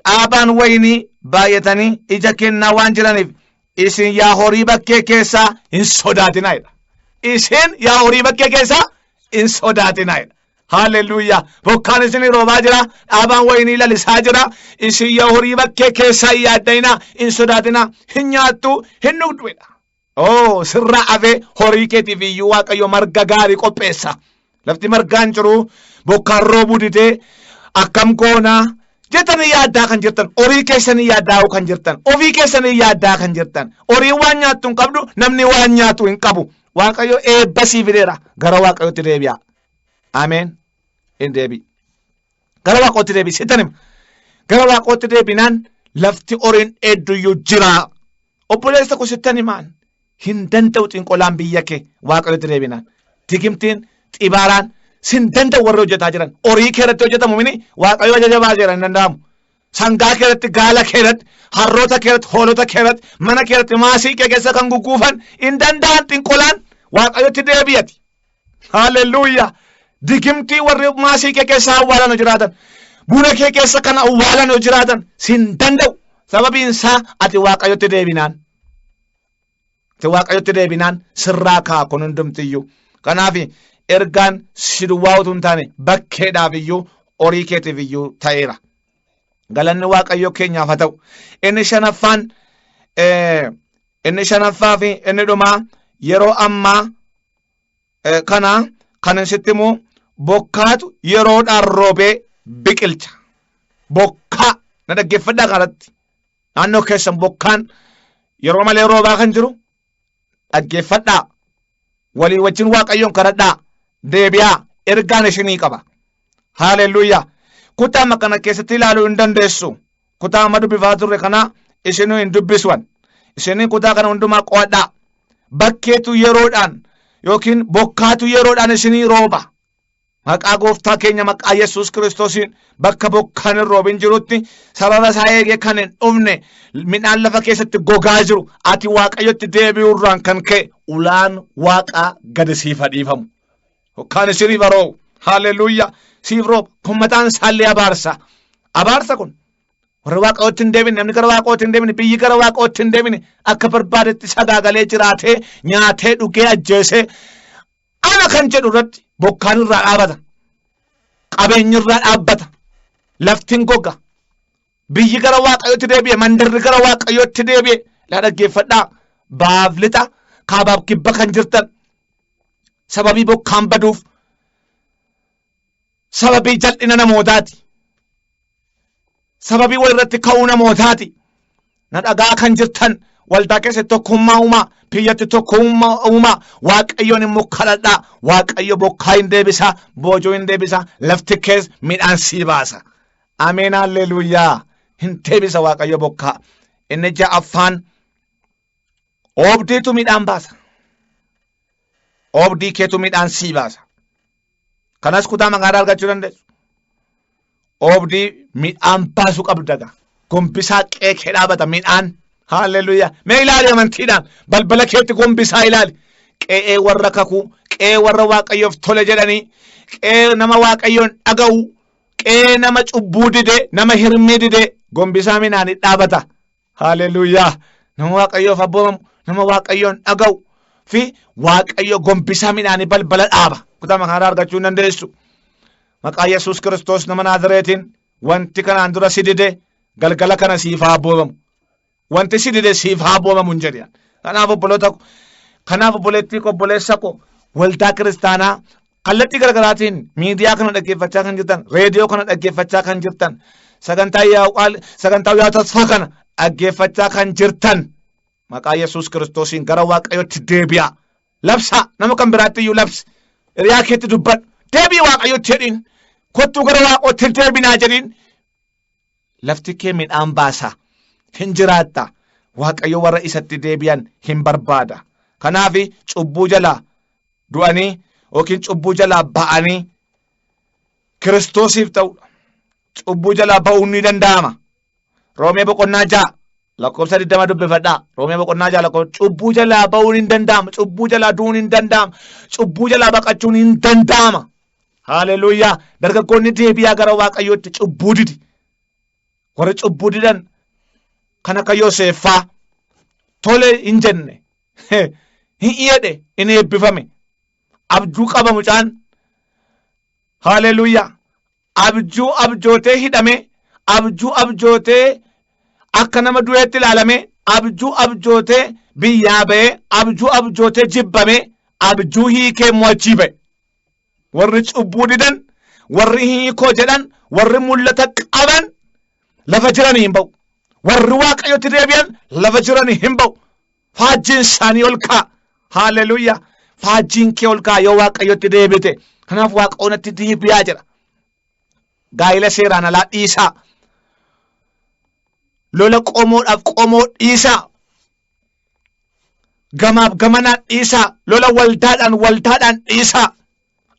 dhaabaan wayinii baay'atanii ija kennaa waan jiraniif isin yaa horii bakkee keessaa hin sodaatinaa jedha. Isin yaa horii bakkee keessaa hin sodaatinaa jedha. Haaleluyyaa. Bokkaan isinii roobaa jira. Dhaabaan wayinii lalisaa jira. Isin yaa horii bakkee keessaa hin yaadda'inaa, hin sodaatinaa, hin nyaattu, hin dhugdu jedha. Oo sirraa hafee horii keetiif iyyuu Waaqayyo marga gaarii qopheessa. Lafti margaan jiru bokkaan roobuu didee akkam goonaa jettanii yaaddaa kan jirtan horii keessanii yaaddaa'uu kan jirtan ofii keessanii yaaddaa kan jirtan horiin waan nyaattu hin qabdu namni waan nyaatu hin qabu Waaqayyo eebba sii fideera gara Waaqayyotti deebi'a. Ameen. Hin deebi'i. Gara Waaqootti deebi'i sittan hima. Gara Waaqootti deebinaan lafti horiin dheedduyyuu jira. Obboleessa koo sittan himaan hin danda'u xinqolaan biyya kee Waaqayyotti deebinaan. Digimtiin xibaaraan sin danda'u warri hojjetaa jiran horii kee irratti hojjetamu mini Waaqayyo ajaja baaseera hin danda'amu. Sangaa kee irratti, gaala kee irratti, harroota kee irratti, hoolota kee irratti, mana kee irratti, maasii kee keessa kan gugguufan hin danda'an xinqolaan Waaqayyotti deebi'ati. Haaleluyyaa. Digimtii warri maasii kee keessa awwaalan yoo jiraatan, buna kee keessa kan awwaalan yoo jiraatan sin danda'u. Sababiin isaa ati Waaqayyotti deebinaan. Ati Waaqayyotti deebinaan sirraa ka'a kun hundumtiyyuu. Kanaaf ergaan si duwwaa utuu hin taane bakkeedhaaf iyyuu horii keetiif iyyuu ta'eera. Galanni Waaqayyo keenyaaf haa ta'u. Inni shanaffaan inni shanaffaa fi inni dhumaa yeroo ammaa kana kan sitti himu bokkaatu yeroodhaan roobee biqilcha. Bokkaa na dhaggeeffadhaa kanatti. Naannoo keessan bokkaan yeroo malee roobaa kan jiru dhaggeeffadhaa. Walii wajjin Waaqayyoon kadhadhaa. Deebi'aa ergaan isinii qaba. Haaleluyyaa. Kutaa amma kana keessatti ilaaluu hin dandeessu. Kutaa amma dubbifaa turre kana isinuu hin dubbisuwan. Isinii kutaa kana hundumaa qo'adhaa. Bakkeetu yeroodhaan yookiin bokkaatu yeroodhaan isinii rooba. Maqaa gooftaa keenya maqaa Yesuus Kiristoosiin bakka bokkaan hin roobin jirutti sababa isaa eegee kan hin dhufne midhaan lafa keessatti gogaa jiru ati Waaqayyotti deebi'uu irraan kan ka'e ulaan waaqaa gadi siif haa dhiifamu. Bokkaan isiniif haa roobu. Haaleluyyaa. Siif rooba. Kun mataan isaallee abaarsa. Abaarsa kun. Warri waaqayyootti hin deebine, namni gara waaqayyootti hin deebine, biyyi gara waaqayyootti hin deebine akka barbaadetti sagaagalee jiraatee nyaatee dhugee ajjeesee ana kan jedhu irratti bokkaan irraa dhaabata. Qabeenyi irraa dhaabbata. Lafti hin goga. Biyyi gara waaqayyootti deebi'e, mandarri gara waaqayyootti deebi'e. Laa dhaggeeffadhaa. Baaf lixa, kaabaaf kibba kan jirtan. Sababii bokkaan baduuf, sababii jal'ina namootaati. Sababii wal irratti ka'uu namootaati. Na dhagaa kan jirtan waldaa keessatti tokkummaa uumaa, biyyatti tokkummaa uumaa, Waaqayyoon immoo kadhadhaa. Waaqayyo bokkaa hin deebisa, boojuu hin deebisa, lafti kees midhaan sii baasa. Ameen haalleluuyaa. Hin deebisa Waaqayyo bokkaa. Inni ja'affaan oobdiitu midhaan baasa. Oobdii keetu midhaan sii baasa. Kanas kutaa magaalaa argachuu dandeessu. Oobdii midhaan baasu qabda gaa. Gombisaa qe'ee kee dhaabata midhaan. Haalleluuyaa. Mee ilaali amantiidhaan balbala keetti gombisaa ilaali. Qe'ee warra kakuu, qe'ee warra Waaqayyoof tole jedhanii, qe'ee nama Waaqayyoon dhaga'u, qe'ee nama cubbuu dide, nama hirmii dide gombisaa midhaanii dhaabata. Haalleluuyaa. Nama Waaqayyoof abboomamu, nama Waaqayyoon dhaga'u fi Waaqayyo gombisaa midhaanii balbala dhaaba. Kutaa kanarraa argachuu hin dandeessu. Maqaa Yesuus Kiristoos nama Naazireetiin wanti kanaan dura si dide galgala kana siif haa abboomamu. Wanti si dide siif haa abboomamu hin jedhan. Kanaaf obboloota ko, kanaaf obboleettii ko, obboleessa ko, waldaa kiristaanaa kallattii garaagaraatiin miidiyaa kana dhaggeeffachaa kan jirtan, reediyoo kana dhaggeeffachaa kan jirtan, sagantaa yaa'u sagantaa yaa'u tasfaa kana dhaggeeffachaa kan jirtan maqaa Yesuus Kiristoosiin gara Waaqayyootti deebi'aa. Labsaa nama kan biraatti iyyuu labsi. Hiriyaa keetti dubbadhu. Deebii Waaqayyootti jedhiin. Kottuu gara Waaqootti deebinaa jedhiin. Lafti kee midhaan baasa. Hin jiraatta. Waaqayyo warra isatti deebi'an hin barbaada. Kanaaf cubbuu jalaa du'anii yookiin cubbuu jalaa ba'anii Kiristoosiif ta'udha. Cubbuu jalaa ba'uun ni danda'ama. Roomee boqonnaa 6 lakkoofsa 20 dubbifadhaa. Roomee boqonnaa 6 lakkoofsa cubbuu jalaa ba'uun hin danda'ama. Cubbuu jalaa du'uun hin danda'ama. Cubbuu jalaa baqachuun hin danda'ama. Haaleluyyaa. Dargaggoonni deebi'aa gara Waaqayyootti cubbuu didi. Warri cubbuu didan kan akka Yoseeffaa tole hin jenne hin iyedhe hin eebbifame. Abjuu qaba mucaan. Haaleluyyaa. Abjuu abjootee hidhame, abjuu abjootee akka nama du'eetti ilaalame, abjuu abjootee biyyaa ba'ee, abjuu abjootee jibbame, abjuu hiikee mo'achii ba'e. Warri cubbuu didan, warri hiikoo jedhan, warri mul'ata qaban lafa jiranii hin ba'u. Warri Waaqayyotti deebi'an lafa jiranii hin ba'u. Faajjiin isaanii ol ka'a. Haaleluyyaa. Faajjiin kee ol ka'a yoo Waaqayyotti deebite. Kanaaf Waaqayyotti deebi'aa jedha. Gaa'ila seeraan alaa dhiisaa. Lola qomoodhaaf qomoo dhiisaa. Gamaaf gamanaan dhiisaa. Lola waldaadhaan waldaadhaan dhiisaa.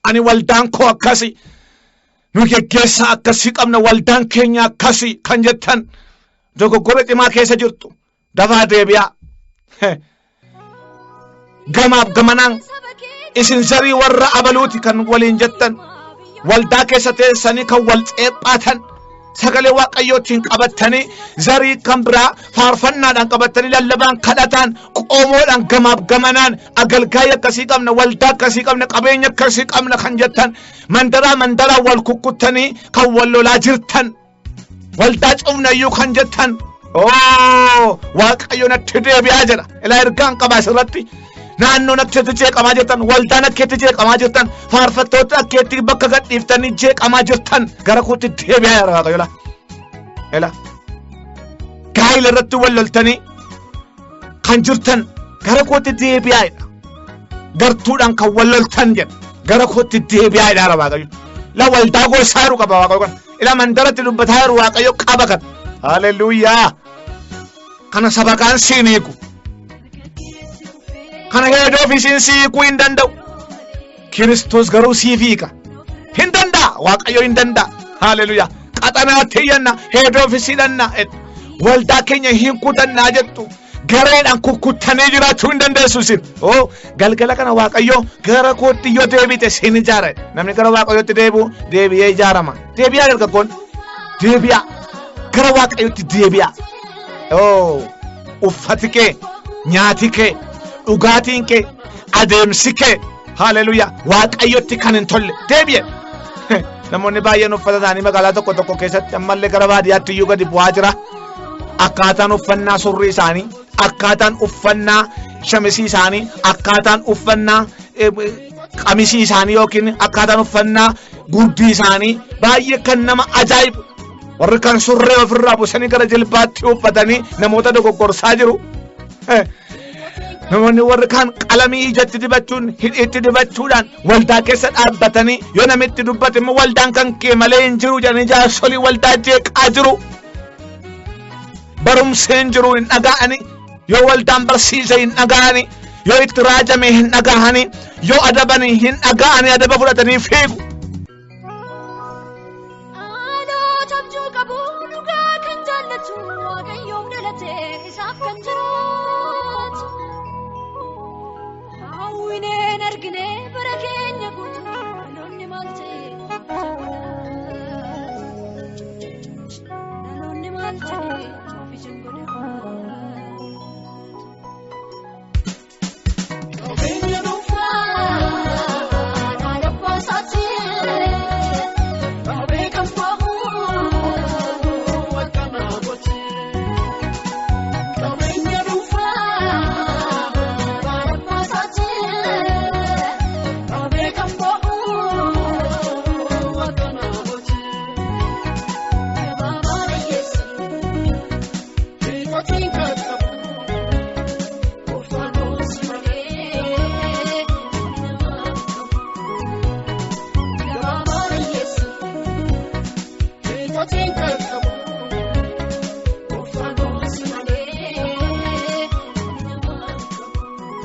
Ani waldaan koo akkasi. Nu geggeessaa akkasii qabna waldaan keenya akkasi kan jettan dogoggora cimaa keessa jirtu. Dafaa deebi'aa. Gamaaf gamanaan isin zarii warra abaluuti kan waliin jettan waldaa keessa teessanii kan wal ceephaatan sagalee Waaqayyootiin qabattanii zarii kan biraa faarfannaadhaan qabattanii lallabaan kadhataan qomoodhaan gamaaf gamanaan agalgaayii akkasii qabna waldaa akkasii qabna qabeenya akkasii qabna kan jettan mandaraa mandaraa wal kukkuttanii kan wal lolaa jirtan waldaa cufnayyuu kan jettan oo Waaqayyo natti deebi'aa jedha. Ilaa ergaan qaba asirratti. Naannoon akkeetti jeeqamaa jirtan, waldaan akkeetti jeeqamaa jirtan, faarfattoota akkeetti bakka gadhiiftanii jeeqamaa jirtan gara kootti deebi'aa jira Waaqayyo laa. Ilaa gaa'ila irratti wal loltanii kan jirtan gara kootti deebi'aa jedha. Gartuudhaan kan wal loltan jedha. Gara kootti deebi'aa jedha Waaqayyo. Ilaa waldaa gorsaa jiru qaba Waaqayyo kana. Ilaa mandaratti dubbataa jiru Waaqayyo qaba kana. Haaleluyyaa. Kana sabakaan siin hiiku. Kana heedoo ofiisiin si hiikuu hin danda'u. Kiristoos garuu siif hiika. Hin danda'a. Waaqayyo hin danda'a. Haaleluyyaa. Qaxanaatti iyyanna. Heedoo ofiisii hidhanna. Waldaa keenya hin kutannaa jettu. Gareedhaan kukkuttanii jiraachuu hin dandeessu isin. Oo galgala kana Waaqayyo gara kootti yoo deebite sin ijaara. Namni gara Waaqayyootti deebi'u deebi'ee ijaarama. Deebi'aa dargaggoon. Deebi'aa. Gara Waaqayyootti deebi'aa. Oo uffati kee, nyaati kee, dhugaatiin kee, adeemsi kee haaleluyyaa Waaqayyotti kan hin tolle deebi'e. Namoonni baay'een uffata isaanii magaalaa tokko tokko keessatti ammallee gara baadiyyaatti iyyuu gadi bu'aa jira. Akkaataan uffannaa surrii isaanii, akkaataan uffannaa shamisii isaanii, akkaataan uffannaa qamisii isaanii yookiin akkaataan uffannaa gurdii isaanii baay'ee kan nama ajaa'ibu. Warri kan surree ofirraa busanii gara jilbaatti uffatanii namoota dogoggorsaa jiru. Namoonni warri kaan qalamii ijatti dibachuun hidhiitti dibachuudhaan waldaa keessa dhaabbatanii yoo namitti dubbate immoo waldaan kan kee malee hin jiru jedhanii jaarsolii waldaa jeeqaa jiru. Barumsi hin jiru hin dhaga'ani yoo waldaan barsiise hin dhaga'ani yoo itti raajame hin dhaga'ani yoo adabani hin dhaga'ani adaba fudhatanii fiigu. Dhaloota abjuu qabu dhugaa kan jaallatu Waaqayyoof dhalate isaaf kan Argine bara keenya guutuu dhaloonni maal ta'e dhaloonni maal ta'e ofiishan godhaa. Qabeenya dhuunfaa haadha baasaati qabee kan ba'u akka namooti. Qabeenya dhuunfaa haadha baasaati qabee kan ba'u akka namooti. Gabaabaa dhiyyeessi hiikotiin kan qabu.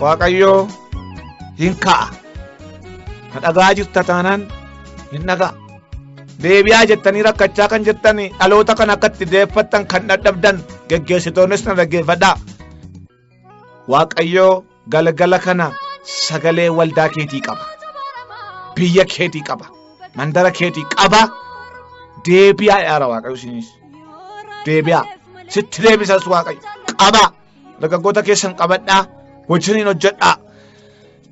Waaqayyoo hin ka'a. Na dhagaa jirta taanaan hin dhagaa. Deebi'aa jettanii rakkachaa kan jirtan dhaloota kan akka itti deeffattan kan dadhabdan geggeessitoonnis na dhaggeeffadhaa. Waaqayyoo galgala kana sagalee waldaa keetii qaba. Biyya keetii qaba. Mandara keetii qaba. Deebi'aa yaara Waaqayyo isinis. Deebi'aa. Sitti deebisas Waaqayyo. Qaba. Dargaggoota keessan qabadhaa. Wajjiniin hojjedhaa.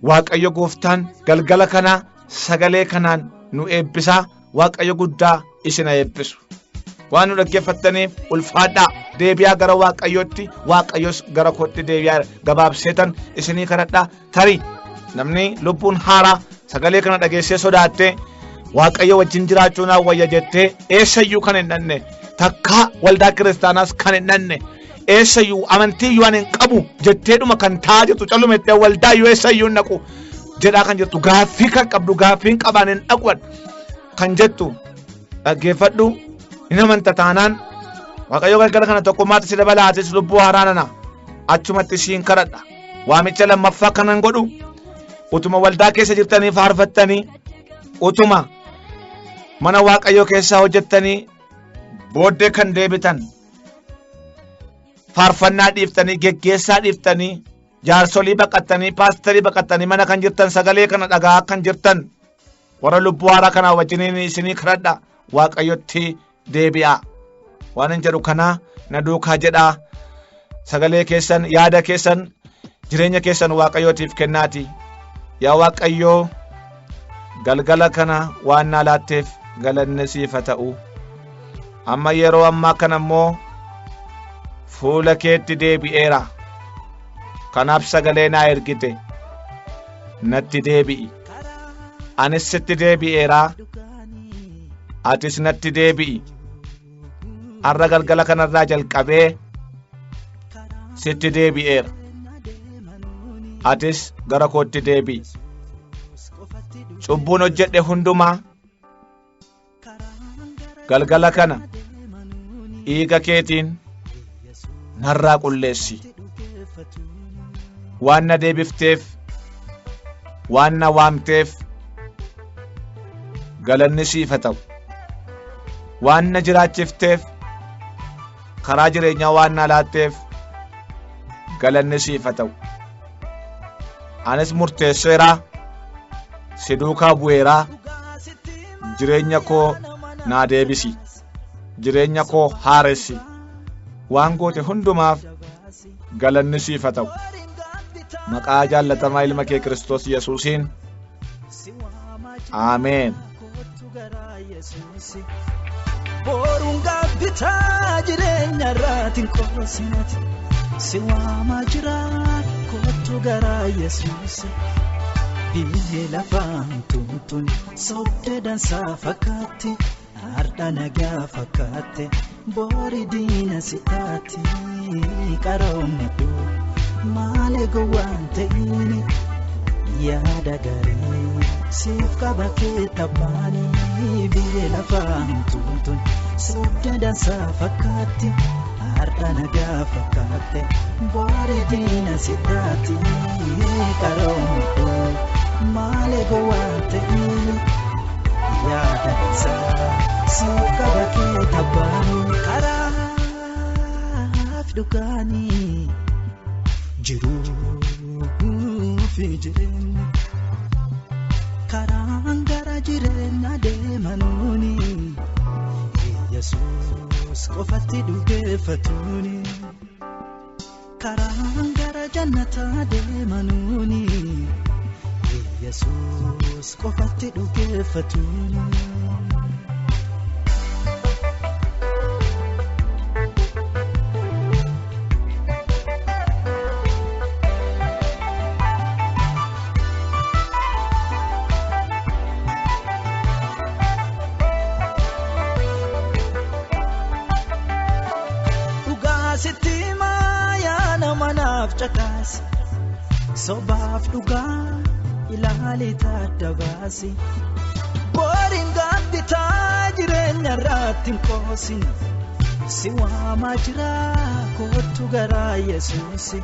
Waaqayyo gooftaan galgala kana sagalee kanaan nu eebbisaa. Waaqayyo guddaa isin haa eebbisu. Waan nu dhaggeeffattaniif ulfaadhaa. Deebi'aa gara Waaqayyootti, Waaqayyos gara kootti deebi'aa gabaabseetan isinii kadhadhaa. Tarii namni lubbuun haaraa sagalee kana dhageessee sodaattee Waaqayyo wajjin jiraachuu naa wayya jettee eessayyuu kan hin dhanne takkaa waldaa kiristaanaas kan hin dhanne eessayyuu amantiiyyuu ani hin qabu jetteedhuma kan taa'aa jirtu callumettee waldaayyuu eessayyuu hin dhaqu jedhaa kan jirtu gaaffii kan qabdu gaaffiin qabaan hin dhaqu kan jettu dhaggeeffadhu hin amanta taanaan Waaqayyo galgala kana tokkummaatti si dabalaatis lubbuu haaraa nana achumatti siin kadhadha. Waamicha lammaffaa kanan godhu utuma waldaa keessa jirtanii faarfattanii utuma mana Waaqayyoo keessaa hojjettanii booddee kan deebitan faarfannaa dhiiftanii geggeessaa dhiiftanii jaarsolii baqattanii paasterii baqattanii mana kan jirtan sagalee kana dhagaa kan jirtan warra lubbuu haaraa kanaa wajjiniin isinii kadhadha Waaqayyotti deebi'aa. Waan hin jedhu kanaa na duukaa jedhaa sagalee keessan yaada keessan jireenya keessan Waaqayyootiif kennaati. Yaa Waaqayyoo galgala kana waan naa laatteef galanni siif haa ta'u. Amma yeroo ammaa kana immoo fuula keetti deebi'eera. Kanaaf sagalee naa ergite natti deebi'i. Anis sitti deebi'eera. Atis natti deebi'i. Har'a galgala kanarraa jalqabee sitti deebi'eera. Atis gara kootti deebi'i. Cubbuun hojjedhe hundumaa galgala kana dhiiga keetiin narraa qulleessi. Waan na deebifteef, waan na waamteef galanni siif haa ta'u. Waan na jiraachifteef, karaa jireenyaa waan na laatteef galanni siif haa ta'u. Anis murteesseeraa, si duukaa bu'eeraa, jireenya koo naa deebisi, jireenya koo haaressi. Waan goote hundumaaf galanni siif haa ta'u. Maqaa jaallatamaa ilma kee Kiristoos Yesuusiin. Ameen. Boruun gaabbitaa jireenya irraatiin qoosinaati. Si waamaa jira kottu gara Yesuus. Biyyi lafaan tuntun sobdee dansaa fakkaatti. Har'a nagaa fakkaatti boori diina si taati. Qaroommadhu maali gowwaan ta'ini yaada gaarii siif qaba kee taphaanii. Biyyi lafaan tuntun sobdee dansaa fakkaatti. Har'a nagaa fakkaatti boori diina si taati. Qaroommadhu maali gowwaan ta'ini yaada dansaa siif qaba kee taphaanii. Karaaf dhugaanii jiruu fi jireenya. Karaan gara jireenya deemanuuni Yesuus qofatti dhugeeffatuuni. Karaan gara jannataa deemanuuni Yesuus qofatti dhugeeffatuuni. Sobaaf dhugaa ilaalee adda baasi. Booriin gaabbitaa jireenya irratti hin qoosin. Si waamaa jira kottu garaa Yesuusi.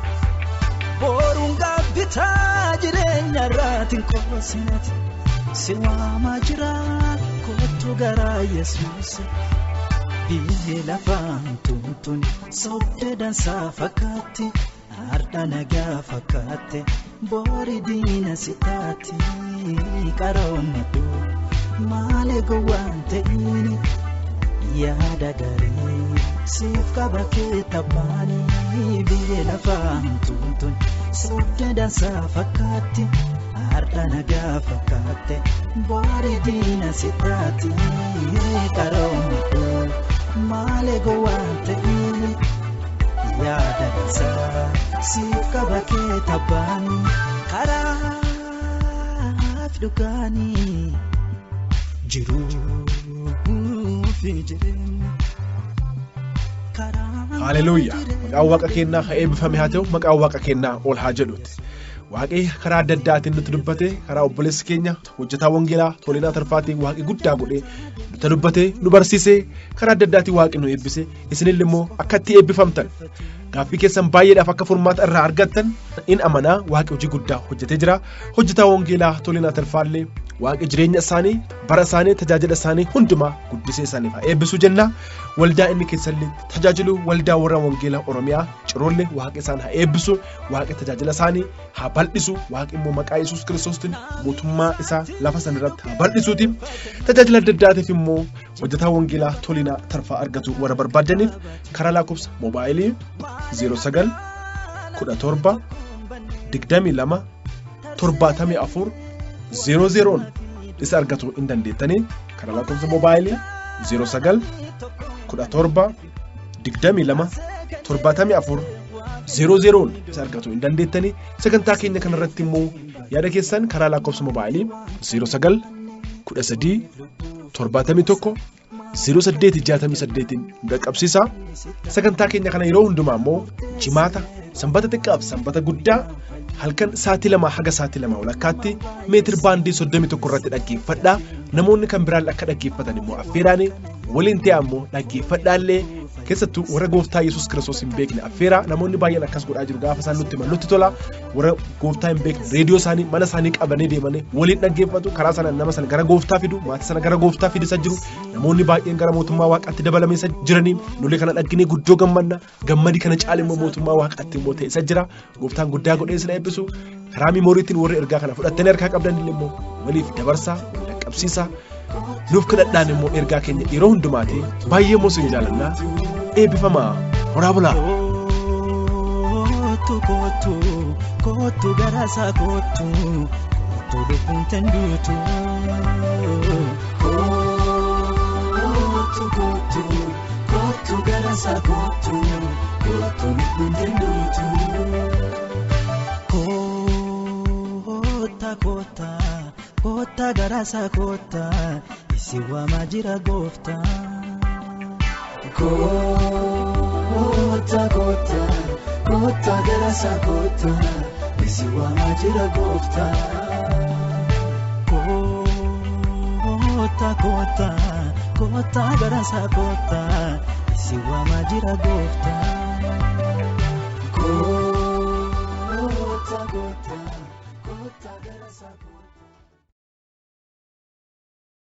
Boruun gaabbitaa jireenya irratti hin qoosin. Si waamaa jira kottu garaa Yesuusi. Biyyi lafaan tuntun sobdee dansaa fakkaatti. Arda nagaa fakkaate boori diina si taate qaroommadhu maali gowwaan ta'ini yaada gaarii siif qaba kee taphaanii biyya lafaan tuntun sobdee dansaa fakkaatti arda nagaa fakkaate boori diina si taate qaroommadhu maali gowwaan ta'ini. Yaada dansaa siif qaba kee taphaanii karaaf dhugaanii jiruu fi jireenya. Haleluuyaa! Maqaan waaqa keenyaa haa eebbifame haa ta'u, maqaan waaqa keenyaa ol haa jedhuuti. Waaqni karaa adda addaatiin nutti dubbate, karaa obboleessi keenya hojjetaa wangeelaa Tolinaa Tarfaatiin waaqni guddaa godhee nutti dubbate, nu barsiise, karaa adda addaatiin waaqni nu eebbise, isinillee immoo akka itti eebbifamtan gaaffii keessan baay'eedhaaf akka furmaata irraa argattan in amanaa. Waaqni hojii guddaa hojjetee jira. Hojjetaa wangeelaa Tolinaa Tarfaallee waaqni jireenya isaanii, bara isaanii, tajaajila isaanii hundumaa guddisee isaaniif haa eebbisu jenna. Waldaa inni keessallee tajaajilu waldaa warra wangeelaa Oromiyaa Ciroollee waaqni isaan haa eebbisu, waaqni tajaajila isaanii haa bal'isu, waaqni immoo maqaa Yesuus Kiristoostiin mootummaa isaa lafa sana irratti haa bal'isuuti. Tajaajila adda addaatiif immoo hojjetaa wangeelaa Tolinaa Tarfaa argatu warra barbaadaniif karaa lakkoofsa moobaayilii 09 17 22 74 00 isa argatu hin dandeettanii karaa lakkoofsa moobaayilii 09 17 22 74 00 isa argatu hin dandeettanii. Sagantaa keenya kanarratti immoo yaada keessan karaa lakkoofsa moobaayilii 09 13 71 08 68 nu dhaqqabsiisa. Sagantaa keenya kana yeroo hundumaa immoo jimaata, sanbata xiqqaaf sanbata guddaa halkan sa'aatii 2 haga sa'aatii 2 walakkaatti meetir baandii 31 irratti dhaggeeffadhaa. Namoonni kan biraan akka dhaggeeffatan immoo affeeraanii waliin ta'aa immoo dhaggeeffadhaallee, keessattuu warra gooftaa Yesuus Kiristoos hin beekne affeeraa. Namoonni baay'een akkas godhaa jiru, gaafa isaan nutti himan nutti tola. Warra gooftaa hin beekne reediyoo isaanii mana isaanii qabanii deemanii waliin dhaggeeffatu. Karaa sana nama sana gara gooftaa fidu, maatii sana gara gooftaa fidisa jiru. Namoonni baay'een gara mootummaa waaqaatti dabalamee isa jiranii nulee kana dhagginee guddoo gammanna. Gammadii kana caale immoo mootummaa waaqaatti immoo ta'e isa jira. Gooftaan guddaa godhee isin eebbisu. Karaa miimooriitiin warri ergaa kana fudhattanii harkaa qabdan illee immoo waliif dabarsaa, wal dhaqqabsiisaa. Nuuf kadhadhaan immoo ergaa keenya yeroo hundumaati. Baay'ee immoo isin jaalannaa. Eebbifamaa. Horaa bulaa. Kottu kottu kottu garasaa kottu kottu lubbuun tanduutu. Kottu kottu kottu garasaa kottu kottu lubbuun tanduutu. Kotta kotta kotta garasaa kotta isi waamaa jira gooftaa. Kotta kotta kotta garasaa kotta isi waamaa jira gooftaa. Kotta kotta kotta garasaa kotta isi waamaa jira gooftaa.